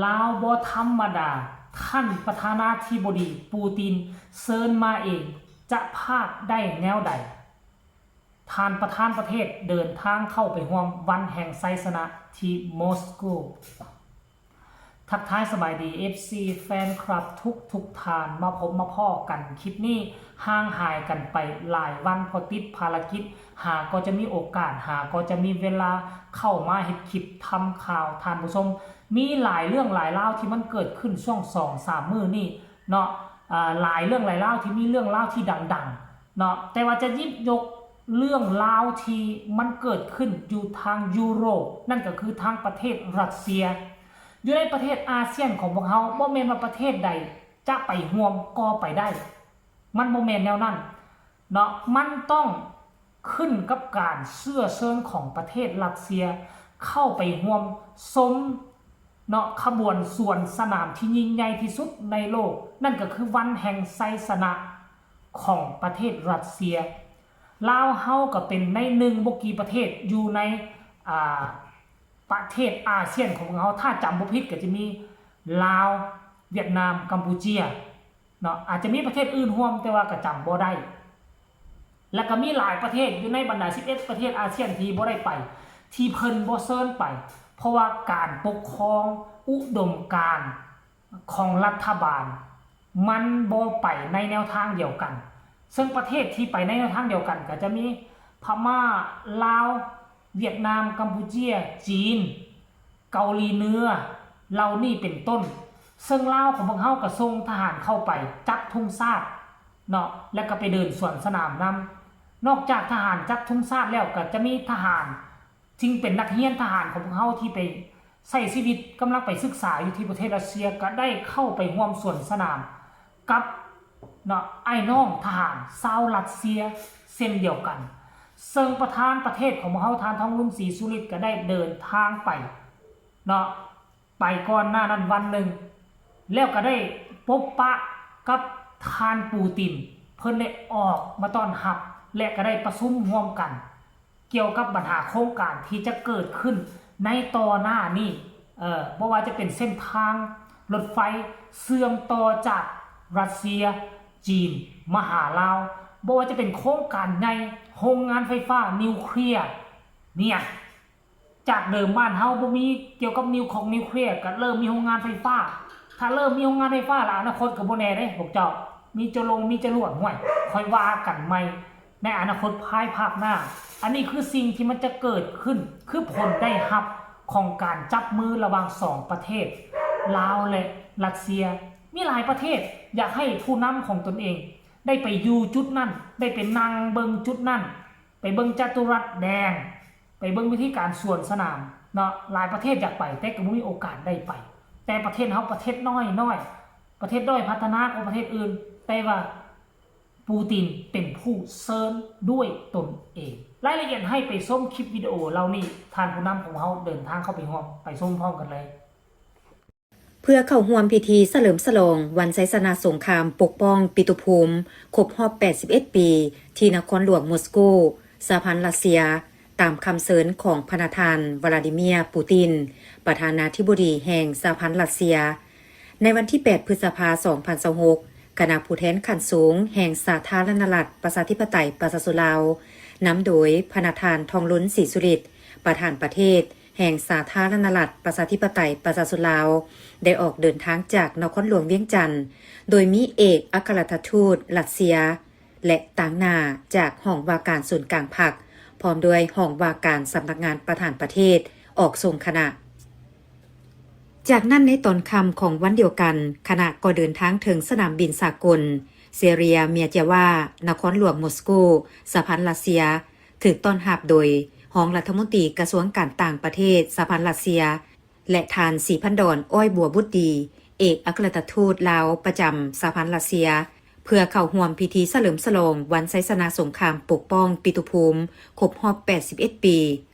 ລາວບໍ່ທຳມະດາ, ທ່ານປະທານາທິບໍດີປູຕິນເຊີນມາເອງ, ຈະພາດໄດ້ແນວໃດ? ທ່ານປະທານປະເທດເດີນທາງເຂົ້າໄປຮ່ວມວັນແຫ່ງໄຊຊະນະທີ່ມອສໂກ. ທັກທາຍສະບາຍດີ ເອັຟຊີ ແຟນຄລັບທຸກໆທ່ານ, ມາພົບມາພໍ້ກັນຄລິບນີ້ ຫ່າງຫາຍກັນໄປຫຼາຍວັນ ເພາະຕິດພາລະກິດ, ຫາກໍຈະມີໂອກາດ, ຫາກໍຈະມີເວລາເຂົ້າມາເຮັດຄລິບທຳຂ່າວ. ທ່ານຜູ້ຊົມ, ມີຫຼາຍເລື່ອງຫຼາຍລາວທີ່ມັນເກີດຂຶ້ນຊ່ວງສອງສາມມື້ນີ້ເນາະ, ອາ, ຫຼາຍເລື່ອງຫຼາຍລາວທີ່ມີເລື່ອງລາວທີ່ດັງໆ ເນາະ, ແຕ່ວ່າຈະຫຍິບຍົກເລື່ອງລາວທີ່ມັນເກີດຂຶ້ນຢູ່ທາງຢູໂຣບ, ນັ້ນກໍຄືທາງປະເທດຣັດເຊຍ. ຢູ່ໃນປະເທດອາຊຽນຂອງພວກເຮົາ, ບໍ່ແມ່ນວ່າປະເທດໃດຈະໄປຮ່ວມກໍໄປໄດ້, ມັນບໍ່ແມ່ນແນວນັ້ນເນາະ, ມັນຕ້ອງຂຶ້ນກັບການເຊື້ອເຊີນຂອງປະເທດຣັດເຊຍເຂົ້າໄປຮ່ວມຊົມ ເນາະ ຂະບວນສວນສະໜາມທີ່ຍິ່ງໃຫຍ່ທີ່ສຸດໃນໂລກ, ນັ້ນກໍຄືວັນແຫ່ງໄຊຊະນະຂອງປະເທດຣັດເຊຍ. ລາວເຮົາກໍເປັນໃນໜຶ່ງບໍ່ກີ່ປະເທດຢູ່ໃນ, ອາ, ປະເທດອາຊຽນຂອງພວກເຮົາ. ຖ້າຈຳບໍ່ຜິດກໍຈະມີລາວ, ຫວຽດນາມ, ກຳປູເຈຍ ເນາະ, ອາດຈະມີປະເທດອື່ນຮ່ວມ ແຕ່ວ່າກໍຈຳບໍ່ໄດ້. ແລ້ວກໍມີຫຼາຍປະເທດຢູ່ໃນບັນດາສິບເອັດປະເທດອາຊຽນທີ່ບໍ່ໄດ້ໄປ, ທີ່ເພິ່ນບໍ່ເຊີນໄປ, ເພາະວ່າການປົກຄອງ, ອຸດົມການຂອງລັດຖະບານ ມັນບໍ່ໄປໃນແນວທາງດຽວກັນ. ເຊິ່ງປະເທດທີ່ໄປໃນແນວທາງດຽວກັນກໍຈະມີພະມ້າ, ລາວ, ຫວຽດນາມ, ກຳປູເຈຍ, ຈີນ, ເກົາຫຼີເໜືອ ເຫຼົ່ານີ້ເປັນຕົ້ນ. ເຊິ່ງລາວຂອງພວກເຮົາກໍສົ່ງທະຫານເຂົ້າໄປຈັບທຸງຊາດເນາະ ແລ້ວກໍໄປເດີນສວນສະໜາມນຳ. ນອກຈາກທະຫານຈັບທຸງຊາດແລ້ວ ກໍຈະມີທະຫານ ຊຶ່ງເປັນນັກຮຽນທະຫານຂອງພວກເຮົາທີ່ໄປໃຊ້ຊີວິດ, ກຳລັງໄປສຶກສາຢູ່ທີ່ປະເທດຣັດເຊຍ ກໍໄດ້ເຂົ້າໄປຮ່ວມສວນສະໜາມ ກັບເນາະ ອ້າຍນ້ອງທະຫານຊາວຣັດເຊຍເຊັ່ນດຽວກັນ. ເຊິ່ງປະທານປະເທດຂອງພວກເຮົາ ທ່ານ ທອງລຸນ ສີສຸລິດ ກໍໄດ້ເດີນທາງໄປເນາະ ໄປກ່ອນໜ້ານັ້ນວັນໜຶ່ງ ແລ້ວກໍໄດ້ພົບປະກັບທ່ານປູຕິນ, ເພິ່ນໄດ້ອອກມາຕ້ອນຮັບ ແລະ ກໍໄດ້ປະຊຸມຮ່ວມກັນ ກ່ຽວກັບບັນຫາໂຄງການທີ່ຈະເກີດຂຶ້ນໃນຕໍ່ໜ້ານີ້, ເອີ, ບໍ່ວ່າຈະເປັນເສັ້ນທາງລົດໄຟເຊື່ອມຕໍ່ຈາກຣັດເຊຍ, ຈີນ ມາຫາລາວ, ບໍ່ວ່າຈະເປັນໂຄງການໃຫຍ່, ໂຮງງານໄຟຟ້ານິວເຄລຍ, ເນຍ, ຈາກເດີມບ້ານເຮົາບໍ່ມີກ່ຽວກັບນິວ ຂອງນິວເຄລຍ, ກໍເລີ່ມມີໂຮງງານໄຟຟ້າ. ຖ້າເລີ່ມມີໂຮງງານໄຟຟ້າລະ ອະນາຄົດກໍບໍ່ແນ່ເດ້ພວກເຈົ້າ, ມີຈະລົງ ມີຈະຫຼວດ, ຫ້ວຍ, ຄ່ອຍວ່າກັນໃໝ່. ໃນອະນາຄົດພາຍພາກໜ້າ. ອັນນີ້ຄືສິ່ງທີ່ມັນຈະເກີດຂຶ້ນ, ຄືຜົນໄດ້ຮັບຂອງການຈັບມືລະຫວ່າງສອງປະເທດ ລາວ ແລະ ຣັດເຊຍ. ມີຫຼາຍປະເທດຢາກໃຫ້ຜູ້ນຳຂອງຕົນເອງໄດ້ໄປຢູ່ຈຸດນັ້ນ, ໄດ້ໄປນັ່ງເບິ່ງຈຸດນັ້ນ, ໄປເບິ່ງຈະຕຸລັດແດງ, ໄປເບິ່ງວິທີການສວນສະໜາມເນາະ. ຫຼາຍປະເທດຢາກໄປ, ແຕ່ກໍບໍ່ມີໂອກາດໄດ້ໄປ. ແຕ່ປະເທດເຮົາປະເທດນ້ອຍໆ, ປະເທດດ້ອຍພັດທະນາກວ່າປະເທດອື່ນ, ແຕ່ວ່າ ປູຕິນເປັນຜູ້ເຊີນດ້ວຍຕົນເອງ. ລາຍລະອຽດໃຫ້ໄປຊົມຄລິບວິດີໂອເຫຼົ່ານີ້, ທ່ານຜູ້ນຳຂອງເຮົາເດີນທາງເຂົ້າໄປຮ່ວມ, ໄປຊົມພ້ອມກັນເລີຍ. ເພື່ອເຂົ້າຮ່ວມພິທີສະເຫຼີມສະຫຼອງວັນໄຊຊະນະສົງຄາມປົກປ້ອງປິຕຸພູມຄົບຮອບແປດສິບເອັດປີ ທີ່ນະຄອນຫຼວງມົສໂກ, ສະຫະພັນຣັດເຊຍ, ຕາມຄຳເຊີນຂອງພະນະທ່ານ ວລາດີເມຍ ປູຕິນ, ປະທານາທິບໍດີແຫ່ງສະຫະພັນຣັດເຊຍ. ໃນວັນທີແປດ ພຶດສະພາ ສອງພັນຊາວຫົກ, ຄະນະຜູ້ແທນຂັ້ນສູງແຫ່ງສາທາລະນະລັດ ປະຊາທິປະໄຕ ປະຊາຊົນລາວ, ນຳໂດຍພະນະທ່ານ ທອງລຸນ ສີສຸລິດ, ປະທານປະເທດແຫ່ງສາທາລະນະລັດ ປະຊາທິປະໄຕ ປະຊາຊົນລາວ, ໄດ້ອອກເດີນທາງຈາກນະຄອນຫຼວງວຽງຈັນ, ໂດຍມີເອກອັກຄະລັດຖະທູດຣັດເຊຍ ແລະ ຕາງໜ້າຈາກຫ້ອງວ່າການສູນກາງພັກ, ພ້ອມດ້ວຍຫ້ອງວ່າການສຳນັກງານປະທານປະເທດ ອອກສົ່ງຄະນະ. ຈາກນັ້ນໃນຕອນຄ່ຳຂອງວັນດຽວກັນ, ຄະນະກໍເດີນທາງເຖິງສະໜາມບິນສາກົນ ເຊເຣຍ ເມຍເຈວາ ນະຄອນຫຼວງມົສໂກ, ສະຫະພັນຣັດເຊຍ, ຖືກຕ້ອນຮັບໂດຍຮອງລັດຖະມົນຕີກະຊວງການຕ່າງປະເທດສະຫະພັນຣັດເຊຍ ແລະ ທ່ານ ສີພັນດອນ ອ້ອຍບົວບຸດດີ, ເອກອັກຄະລັດຖະທູດລາວປະຈຳສະຫະພັນຣັດເຊຍ, ເພື່ອເຂົ້າຮ່ວມພິທີສະເຫຼີມສະຫຼອງວັນໄຊຊະນະສົງຄາມປົກປ້ອງປິຕຸພູມຄົບຮອບແປດສິບເອັດປີ,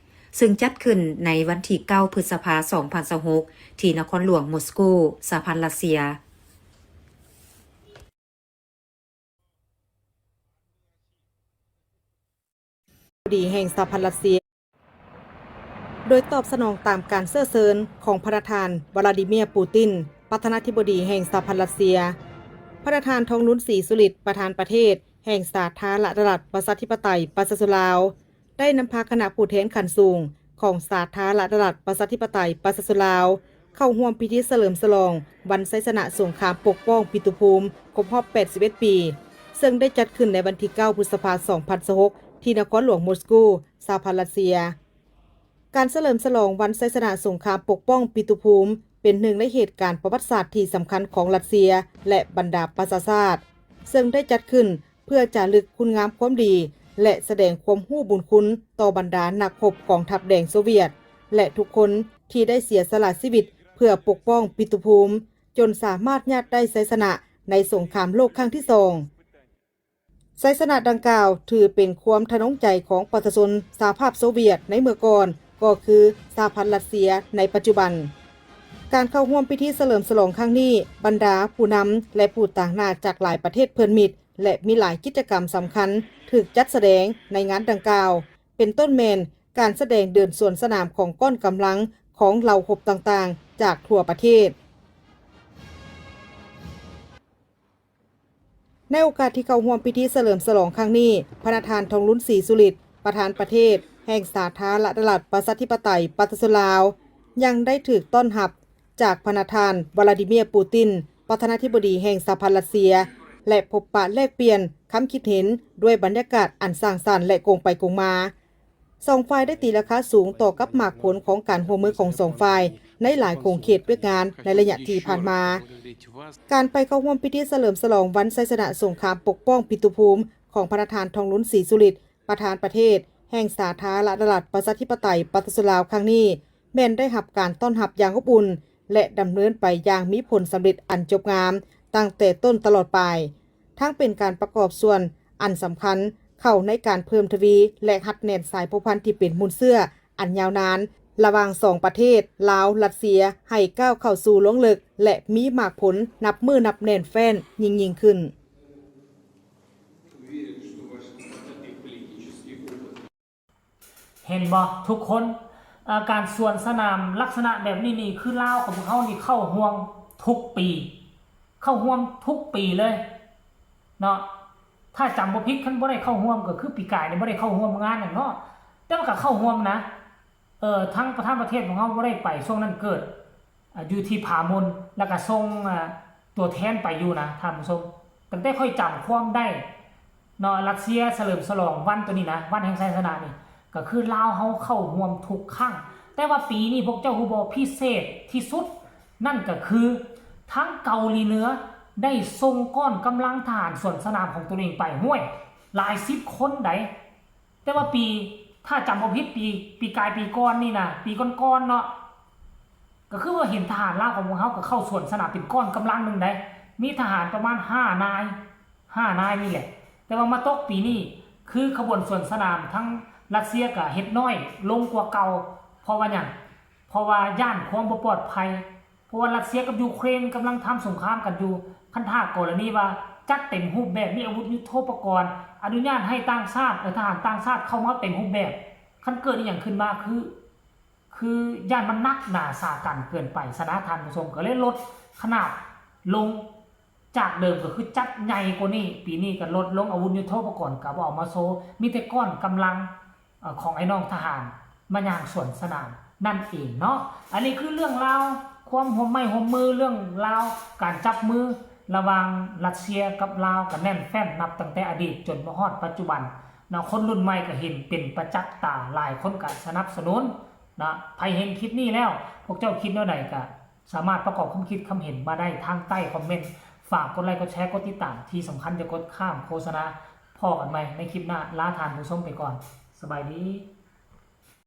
ເຊິ່ງຈັດຂຶ້ນໃນວັນທີເກົ້າ ພຶດສະພາ ສອງພັນຊາວຫົກ ທີ່ນະຄອນຫຼວງມົສໂກ, ສະຫະພັນຣັດເຊຍ. ດີແຫ່ງສະຫະພັນຣັດເຊຍ. ໂດຍຕອບສະໜອງຕາມການເຊື້ອເຊີນຂອງພະນະທ່ານ ວລາດີເມຍ ປູຕິນ ປະທານາທິບໍດີແຫ່ງສະຫະພັນຣັດເຊຍ, ພະນະທ່ານ ທອງລຸນ ສີສຸລິດ ປະທານປະເທດແຫ່ງສາທາລະນະລັດ ປະຊາທິປະໄຕ ປະຊາຊົນລາວ ໄດ້ນຳພາຄະນະຜູ້ແທນຂັ້ນສູງຂອງສາທາລະນະລັດ ປະຊາທິປະໄຕ ປະຊາຊົນລາວ ເຂົ້າຮ່ວມພິທີສະເຫຼີມສະຫຼອງວັນໄຊຊະນະສົງຄາມປົກປ້ອງປິຕຸພູມຄົບຮອບແປດສິບເອັດປີ, ເຊິ່ງໄດ້ຈັດຂຶ້ນໃນວັນທີເກົ້າ ພຶດສະພາ ສອງພັນຊາວຫົກ ທີ່ນະຄອນຫຼວງມົສກູ ສະຫະພັນຣັດເຊຍ. ການສະເຫຼີມສະຫຼອງວັນໄຊຊະນະສົງຄາມປົກປ້ອງປິຕຸພູມ ເປັນໜຶ່ງໃນເຫດການປະຫວັດສາດທີ່ສຳຄັນຂອງຣັດເຊຍ ແລະ ບັນດາປະຊາຊາດ, ເຊິ່ງໄດ້ຈັດຂຶ້ນເພື່ອຈາລຶກຄຸນງາມຄວາມດີ ແລະ ສະແດງຄວາມຮູ້ບຸນຄຸນຕໍ່ບັນດານັກຮົບກອງທັບແດງໂຊວຽດ ແລະ ທຸກຄົນທີ່ໄດ້ເສຍສະຫຼະຊີວິດເພື່ອປົກປ້ອງປິຕຸພູມ ຈົນສາມາດຍາດໄດ້ໄຊຊະນະໃນສົງຄາມໂລກຄັ້ງທີສອງ. ໄຊຊະນະດັ່ງກ່າວຖືເປັນຄວາມທະນົງໃຈຂອງປະຊາຊົນສະຫະພາບໂຊວຽດໃນເມື່ອກ່ອນ ກໍຄືສະຫະພັນຣັດເຊຍໃນປັດຈຸບັນ. ການເຂົ້າຮ່ວມພິທີສະເຫຼີມສະຫຼອງຄັ້ງນີ້, ບັນດາຜູ້ນຳ ແລະ ຜູ້ຕາງໜ້າຈາກຫຼາຍປະເທດເພື່ອນມິດ ແລະ ມີຫຼາຍກິດຈະກຳສຳຄັນຖືກຈັດສະແດງໃນງານດັ່ງກ່າວ, ເປັນຕົ້ນແມ່ນການສະແດງເດີນສວນສະໜາມຂອງກ້ອນກຳລັງຂອງເຫຼົ່າຮົບຕ່າງໆຈາກທົ່ວປະເທດ. ໃນໂອກາດທີ່ເຂົ້າຮ່ວມພິທີສະເຫຼີມສະຫຼອງຄັ້ງນີ້, ພະນະທ່ານ ທອງລຸນ ສີສຸລິດ ປະທານປະເທດແຫ່ງສາທາລະນະລັດ ປະຊາທິປະໄຕ ປະຊາຊົນລາວ ຍັງໄດ້ຖືກຕ້ອນຮັບຈາກພະນະທ່ານ ວລາດີເມຍ ປູຕິນ ປະທານາທິບໍດີແຫ່ງສະຫະພັນຣັດເຊຍ ແລະ ພົບປະແລກປ່ຽນຄຳຄິດເຫັນດ້ວຍບັນຍາກາດອັນສ້າງສັນ ແລະ ກົງໄປກົງມາ. ສອງຝ່າຍໄດ້ຕີລາຄາສູງຕໍ່ກັບໝາກຜົນຂອງການຮ່ວມມືຂອງສອງຝ່າຍໃນຫຼາຍຂົງເຂດວຽກງານໃນໄລຍະທີ່ຜ່ານມາ. ການໄປເຂົ້າຮ່ວມພິທີສະເຫຼີມສະຫຼອງວັນໄຊຊະນະສົງຄາມປົກປ້ອງປິຕຸພູມຂອງພະນະທ່ານ ທອງລຸນ ສີສຸລິດ ປະທານປະເທດແຫ່ງສາທາລະນະລັດ ປະຊາທິປະໄຕ ປະຊາຊົນລາວຄັ້ງນີ້ ແມ່ນໄດ້ຮັບການຕ້ອນຮັບຢ່າງອົບອຸ່ນ ແລະ ດຳເນີນໄປຢ່າງມີຜົນສຳເລັດອັນຈົບງາມຕັ້ງແຕ່ຕົ້ນຕະຫຼອດປາຍ, ທັງເປັນການປະກອບສ່ວນອັນສຳຄັນເຂົ້າໃນການເພີ່ມທະວີ ແລະ ຮັດແໜ້ນສາຍພົວພັນທີ່ເປັນມູນເຊື້ອອັນຍາວນານລະຫວ່າງສອງປະເທດ ລາວ-ຣັດເຊຍ ໃຫ້ກ້າວເຂົ້າສູ່ລວງເລິກ ແລະ ມີໝາກຜົນນັບມື້ນັບແໜ້ນແຟ້ນຍິ່ງໆຂຶ້ນ. ເຫັນບໍ່ທຸກຄົນ? ເອີ ການສວນສະໜາມລັກສະນະແບບນີ້ນີ້ ຄືລາວຂອງພວກເຮົານີ້ເຂົ້າຮ່ວມທຸກປີ, ເຂົ້າຮ່ວມທຸກປີເລີຍເນາະ. ຖ້າຈຳບໍ່ຜິດ ຄັນບໍ່ໄດ້ເຂົ້າຮ່ວມ ກໍຄືປີກາຍນີ້ບໍ່ໄດ້ເຂົ້າຮ່ວມງານນັ້ນເນາະ, ແຕ່ວ່າກໍເຂົ້າຮ່ວມນະ. ເອີ ທາງປະທານປະເທດຂອງເຮົາບໍ່ໄດ້ໄປ ຊ່ວງນັ້ນເກີດ ອາ ຢູ່ທີ່ຜາມົນ ແລ້ວກະສົ່ງ ອາ ຕົວແທນໄປຢູ່ນະທ່ານຜູ້ຊົມ. ຕັ້ງແຕ່ຂ້ອຍຈຳຄວາມໄດ້ເນາະ ຣັດເຊຍສະເຫຼີມສະຫຼອງວັນໂຕນີ້ນະ ວັນແຫ່ງໄຊຊະນະນີ້ ກໍຄືລາວເຮົາເຂົ້າຮ່ວມທຸກຄັ້ງ. ແຕ່ວ່າປີນີ້ພວກເຈົ້າຮູ້ບໍ່ ພິເສດທີ່ສຸດ ນັ້ນກໍຄືທາງເກົາຫຼີເໜືອໄດ້ສົ່ງກ້ອນກຳລັງທະຫານສວນສະໜາມຂອງຕົນເອງໄປ. ຫ້ວຍ ຫຼາຍສິບຄົນໃດ. ແຕ່ວ່າປີ ຖ້າຈຳບໍ່ຜິດ ປີ ປີກາຍປີກ່ອນນີ້ນະ ປີກ່ອນໆເນາະ ກໍຄືວ່າເຫັນທະຫານລາວຂອງພວກເຮົາກໍເຂົ້າສວນສະໜາມເປັນກ້ອນກຳລັງໜຶ່ງໃດ໋ ມີທະຫານປະມານຫ້ານາຍ ຫ້ານາຍນີ້ແຫຼະ. ແຕ່ວ່າມາຕົກປີນີ້ ຄືຂະບວນສວນສະໜາມທາງຣັດເຊຍກໍເຮັດນ້ອຍລົງກວ່າເກົ່າ. ເພາະວ່າຫຍັງ? ເພາະວ່າຢ້ານຄວາມບໍ່ປອດໄພ. ເພາະວ່າຣັດເຊຍກັບຢູເຄຣນກຳລັງທຳສົງຄາມກັນຢູ່. ຄັນຖ້າກໍລະນີວ່າຈັດເຕັມຮູບແບບ ມີອາວຸດຍຸດໂທປະກອນ ອະນຸຍາດໃຫ້ຕ່າງຊາດ ເອີ ທະຫານຕ່າງຊາດເຂົ້າມາເຕັມຮູບແບບ ຄັນເກີດອີ່ຫຍັງຂຶ້ນມາ ຄື ຄືຢ້ານມັນໜັກໜາສາກັນເກີນໄປຊັ້ນນະທ່ານຜູ້ຊົມ. ກໍເລີຍລົດຂະໜາດລົງ ຈາກເດີມກໍຄືຈັດໃຫຍ່ກວ່ານີ້ ປີນີ້ກໍລົດລົງ ອາວຸດຍຸດໂທປະກອນກໍບໍ່ເອົາມາໂຊ ມີແຕ່ກ້ອນກຳລັງ ເອີ ຂອງໄອ້ນ້ອງທະຫານມາຍ່າງສວນສະໜາມນັ້ນເອງເນາະ. ອັນນີ້ຄືເລື່ອງລາວຄວາມຮ່ວມໄມ້ຮ່ວມມື ເລື່ອງລາວການຈັບມືລະຫວ່າງຣັດເຊຍກັບລາວ ກໍແໜ້ນແຟ້ນນັບຕັ້ງແຕ່ອະດີດຈົນມາຮອດປັດຈຸບັນເນາະ. ຄົນລຸ້ນໃໝ່ກໍເຫັນເປັນປະຈັກຕາ ຫຼາຍຄົນກໍສະໜັບສະໜູນເນາະ. ໃຜເຫັນຄລິບນີ້ແລ້ວ ພວກເຈົ້າຄິດແນວໃດ ກໍສາມາດປະກອບຄວາມຄິດຄຳເຫັນມາໄດ້ທາງໃຕ້ຄອມເມັນ. ຝາກກົດໄລ ກົດແຊ ກົດຕິດຕາມ ທີ່ສຳຄັນຢ່າກົດຂ້າມໂຄສະນາ. ພໍ້ກັນໃໝ່ໃນຄລິບໜ້າ. ລາທ່ານຜູ້ຊົມໄປກ່ອນ. ສະບາຍດີ.